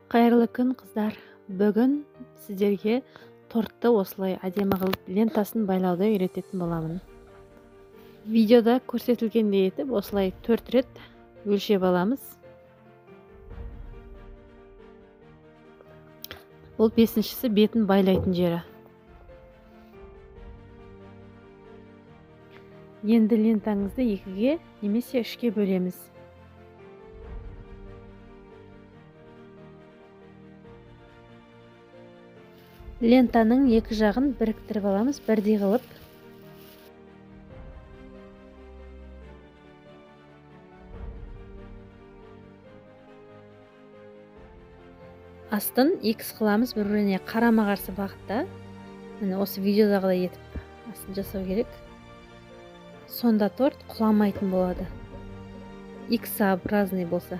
Қайырлы күн, қыздар. Бүгін сіздерге тортты осылай әдемі қылып лентасын байлауды үйрететін боламын. Видеода көрсетілгендей етіп осылай 4 рет өлшеп аламыз. Бұл 5-шісі бетін байлайтын жері. Енді лентаңызды 2-ге немесе 3-ке бөлеміз. Лентаның екі жағын біріктіріп аламыз, бірдей қылып. Астын X қыламыз, бір-біріне қарама-қарсы бағытта. Міне осы видеодағыдай етіп астын жасау керек. Сонда торт құламайтын болады. X-образный болса.